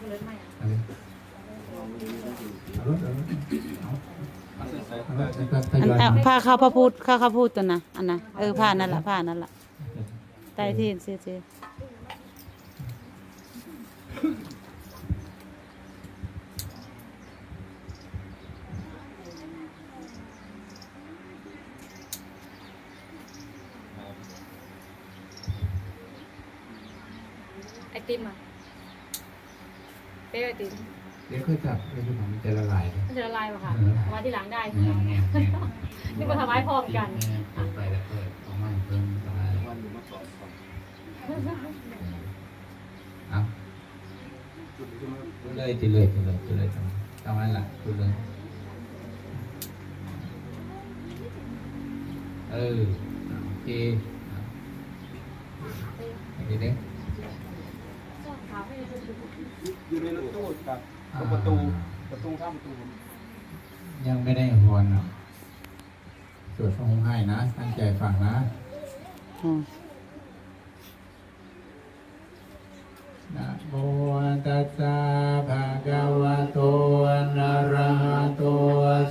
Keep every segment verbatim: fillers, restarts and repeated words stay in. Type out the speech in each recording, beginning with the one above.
อันเอาผ้าเข้าพระพุทธ เข้าพระพุทธตัวนะ อันนะ เออ ผ้านั่นละ ผ้านั่นละ ใต้ที่เสียเสีย ไอติมอ่ะ เป๊ะไอติม เดี๋ยวค่อยจับ เดี๋ยวมันจะละลาย มันจะละลายป่ะคะ เออ เอาไว้ทีหลังได้ แม่นๆๆ นึกว่าถวายพร้อมกัน แม่นๆ เปิดไปแล้วเปิดออกมาให้เพิ่นละลาย วันอยู่มาสองสอง เอา จุดเลย จุดเลย จุดเลย จุดเลย ตรงนั้นล่ะ จุดเลย เออ โอเค เอา โอเคเด้อ อยู่ในรถตู้ครับ อ่า ประตู ประตูข้างประตู ยังไม่ได้ฮอนเนาะ สวดพระฮงให้นะ ตั้งใจฟังนะ อืม Namo tassa bhagavato arahato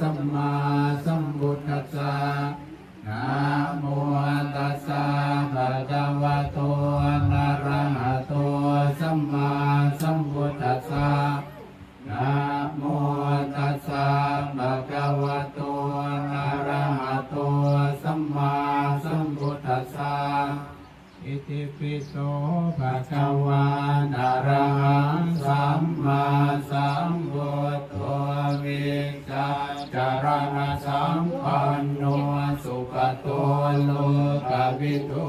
sammāsambuddhassa. Namo tassa bhagavato arahato sammāsambuddhassa. Namo tassa bhagavato arahato sammāsambuddhassa. Itipi so bhagavā arahaṃ sammāsambuddho vijjācaraṇasampanno sugato lokavidū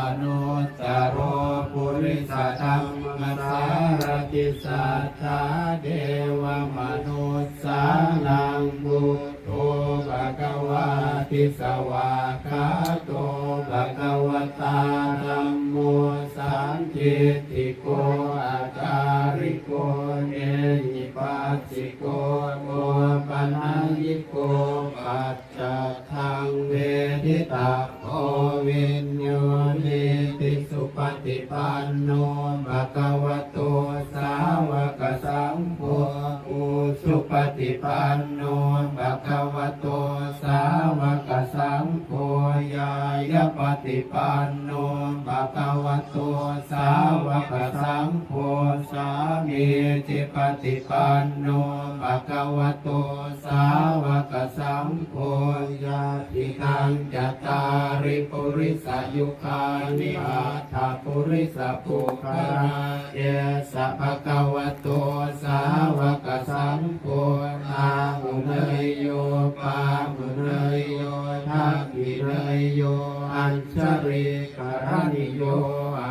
anuttaro purisadammasārathi satthā devamanussānaṃ bud dho bhagavāti. Svākkhāto bhagavatā dhammo sandiṭṭhiko akāliko ehipassiko opanayiko paccattaṃ veditabbo viññūhīti. Supaṭipanno bhagavato sāvakasaṅgho, ujupaṭipanno bhagavato sāvakasaṅgho, ñāyapaṭipanno bhagavato sāvakasaṅgho, sāmīcipaṭipanno bhagavato sāvakasaṅgho, yadidaṃ cattāri purisayugāni aṭṭha purisapuggalā, esa bhagavato sāvakasaṅgho, āhuneyyo pāhuneyyo dakkhiṇeyyo añjalikaraṇīyo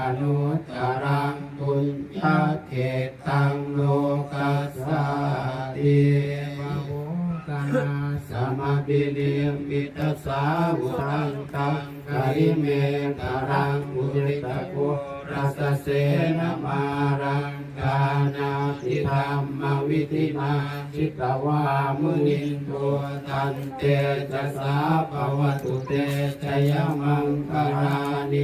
anuttaraṃ puññakkhettaṃ lokassāti. Mahokkhanasamabhinimmitasāvudhantaṃ grīmekhalaṃ uditaghorasasenamāraṃ dānādidhammavidhinā jitavā munindo tantejasā bhavatu te jayamaṅgalāni.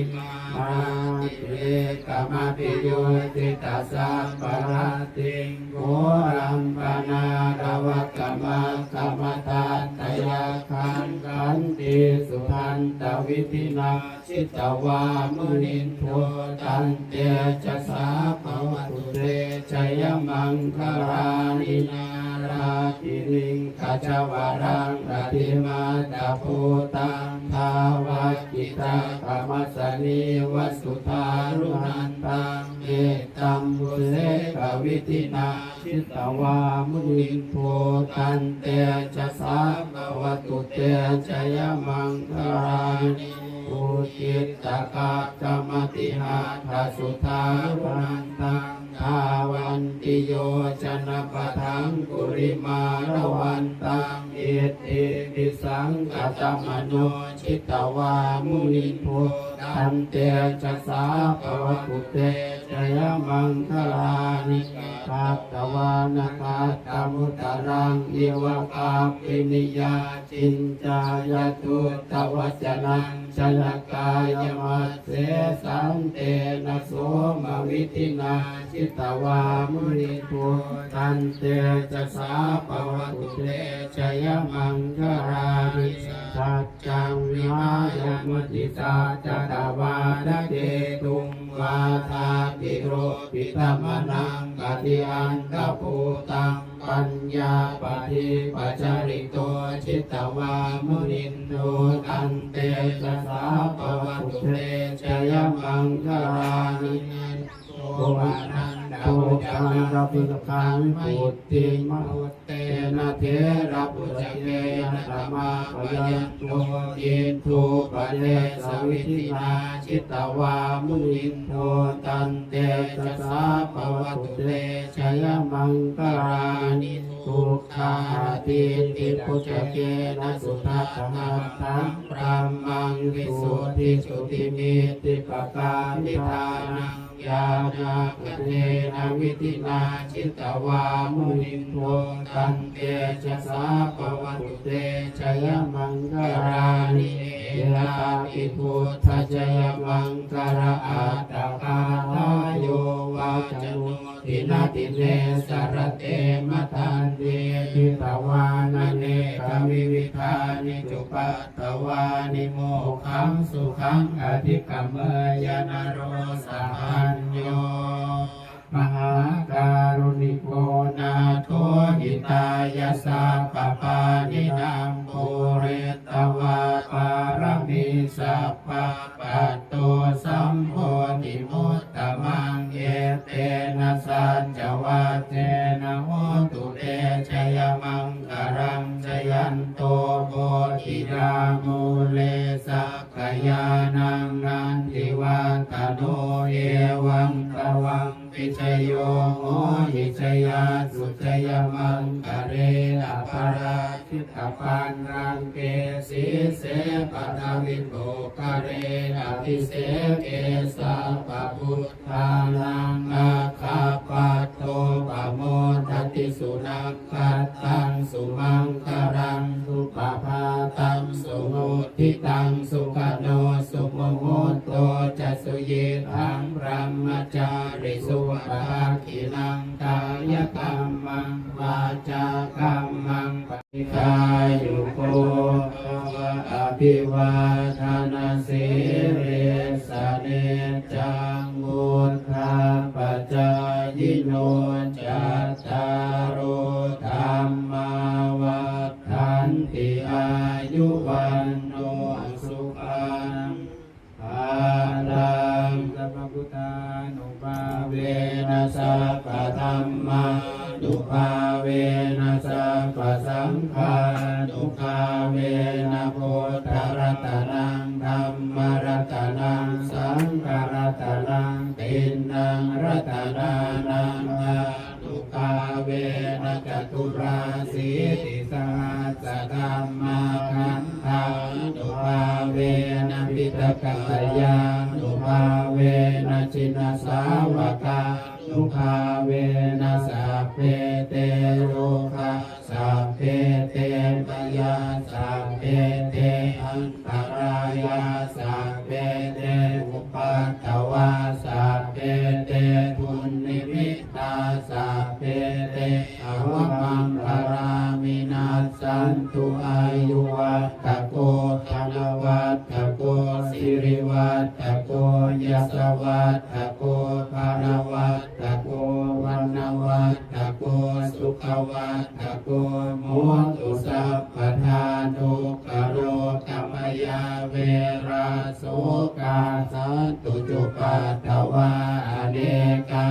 Mārātirekamabhiyujjhitasabbarattiṃ ghorampanāḷavakamakkhamathaddhayakkhaṃ khantīsudantavidhinā jitavā munindo tantejasā bhavatu te jayamaṅgalāni. Nāḷāgiriṃ gajavaraṃ atimattabhūtaṃ dāvaggicakkamasanīva sudāruṇantaṃ mettambusekavidhinā jitavā munindo tantejasā bhavatu te jayamaṅgalāni. Ukkhittakhaggamatihatthasudāruṇantaṃ dhāvantiyojanapathaṅgulimālavantaṃ iddhībhisaṅkhatamano jitavā munindo tantejasā bhavatu te jayamaṅgalāni. katvāna kaṭṭhamudaraṃ iva gabbhinīyā, ciñcāya duṭṭhavacanaṃ janakāyamajjhe, santena somavidhinā jitavā munindo, tantejasā bhavatu te jayamaṅgalāni. Saccaṃ vihāya matisaccakavādaketuṃ, vādābhiropitamanaṃ atiandhabhūtaṃ, paññāpadīpajalito jitavā munindo, tantejasā bhavatu te jayamaṅgalāni. Nandopanandabhujagaṃ vibudhaṃ mahiddhiṃ, puttena therabhujagena damāpayanto, iddhūpadesavidhinā jitavā munindo, tantejasā bhavatu te jayamaṅgalāni. Duggāhadiṭṭhibhujagena sudaṭṭhahatthaṃ, brahmaṃ visuddhijutimiddhibakābhidhānaṃ, ñāṇāgadena vidhinā jitavā munindo, tantejasā bhavatu te jayamaṅgalāni. Etāpi buddhajayamaṅgalaaṭṭhagāthā, yo vācano dinadine sarate matandī, hitvānanekavividhāni cupaddavāni, mokkhaṃ sukhaṃ adhigameyya naro sapañño. Mahākāruṇiko nātho, hitāya sabbapāṇinaṃ, pūretvā pāramī sabbā, patto sambodhimuttamaṃ. Etena saccavajjena, hotu te jayamaṅgalaṃ. Jayanto bodhiyā mūle, sakyānaṃ nandivaḍḍhano, evaṃ tvaṃ vijayo hohi, jayassu jayamaṅgale. Aparājitapallaṅke, sīse paṭhavipokkhare, abhiseke sabbabuddhānaṃ, aggappatto pamodati. Sunakkhattaṃ sumaṅgalaṃ, supabhātaṃ suhuṭṭhitaṃ, sukhaṇo sumuhutto ca, suyiṭṭhaṃ brahmacārisu. Padakkhiṇaṃ kāyakammaṃ, vācākammaṃ, dīghāyuko bhava. Abhivādanasīlissa, niccaṃ vuḍḍhāpacāyino, cattāro dhammā vaḍḍhanti, āyu vaṇṇo sukhaṃ balaṃ. Sabbabuddhānubhāvena, sabbadhammānubhāvena, sabbasaṅghānubhāvena, buddharatanaṃ dhammaratanaṃ saṅgharatanaṃ, tiṇṇaṃ ratanānaṃ ānubhāvena, caturāsītisahassadhammakkhandhānubhāvena, piṭakattayānubhāvena, jinasāvakānubhāvena, sabbe te rogā sabbe te bhayā, sabbe te antarāyā, sabbe te upaddavā, sabbe te dunnimittā, sabbe te avamaṅgalā vinassantu. Āyuvaḍḍhako dhanavaḍḍhako sirivaḍḍhako yasavaḍḍhako balavaḍḍhako vaṇṇavaḍḍhako sukhavaḍḍhako hotu sabbadā. Dukkharogabhayā verā sokā sattu cupaddavā, anekā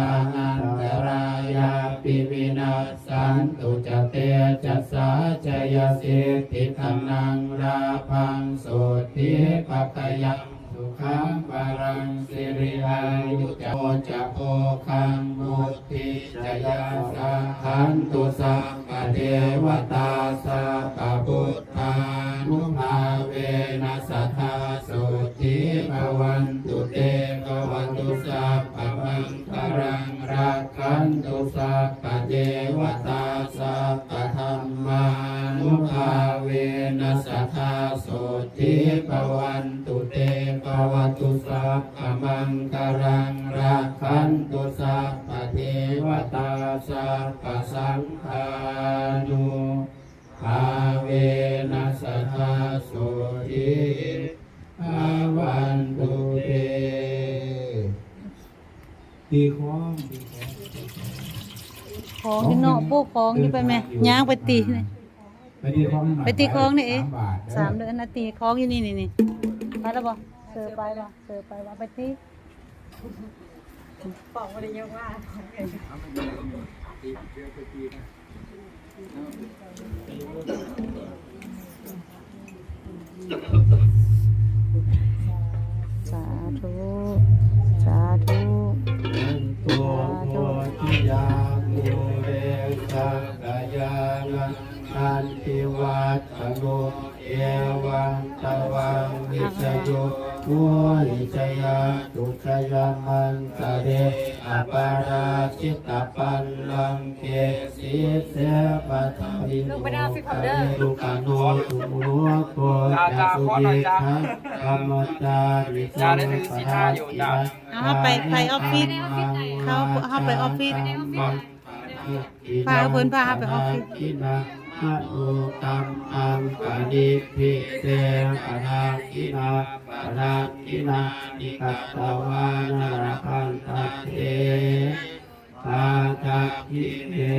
antarāyāpi vinassantu ca tejasā. Jayasiddhi dhanaṃ lābhaṃ, sotthi bhāgyaṃ sukhaṃ balaṃ, siri āyu ca, ca bhogaṃ vuḍḍhī ca yasavā, rakkhantu sabbadevatā, sabbabuddhānubhāvena, sadā sotthī bhavantu te. Bhavatu sabbamaṅgalaṃ, rakkhantu sabba sabbadevatā sabbadhammānubhāvena sadā sotthī bhavantu te. Bhavatu sabbamaṅgalaṃ, rakkhantu sabbadevatā, sabbasaṅghānubhāvena sadā sotthī bhavantu te. ตีค้อง ตีค้อง ของอยู่เนาะ พวกของอยู่ไปแม่ ย่างไปตีนี่ ไปตีค้องหน่อย ไปตีค้องนี่เอง สามบาทเด้อ สามเดือนนะ ตีค้องอยู่นี่ นี่ นี่ ไปแล้วบ่ เสิร์ฟไปบ่ เสิร์ฟไปบ่ ไปตี ของบ่ได้ยกว่า ของใหญ่ สาธุ สาธุ Jayanto bodhiyā mūle sakyānaṃ nandivaḍḍhano, evaṃ tvaṃ vijayo hohi jayassu jayamaṅgale, aparājitapallaṅke sīse paṭhavipokkhare, sukhaṇo sumuhutto ca suyiṭṭhaṃ brahmacārisu, padakkhiṇaṃ เอาไป ไปออฟฟิศ เขา เขาไปออฟฟิศ พาเพิ่นพาไปออฟฟิศ padakkhiṇaṃ manokammaṃ paṇidhī te padakkhiṇā, padakkhiṇāni katvāna labhantatthe padakkhiṇe.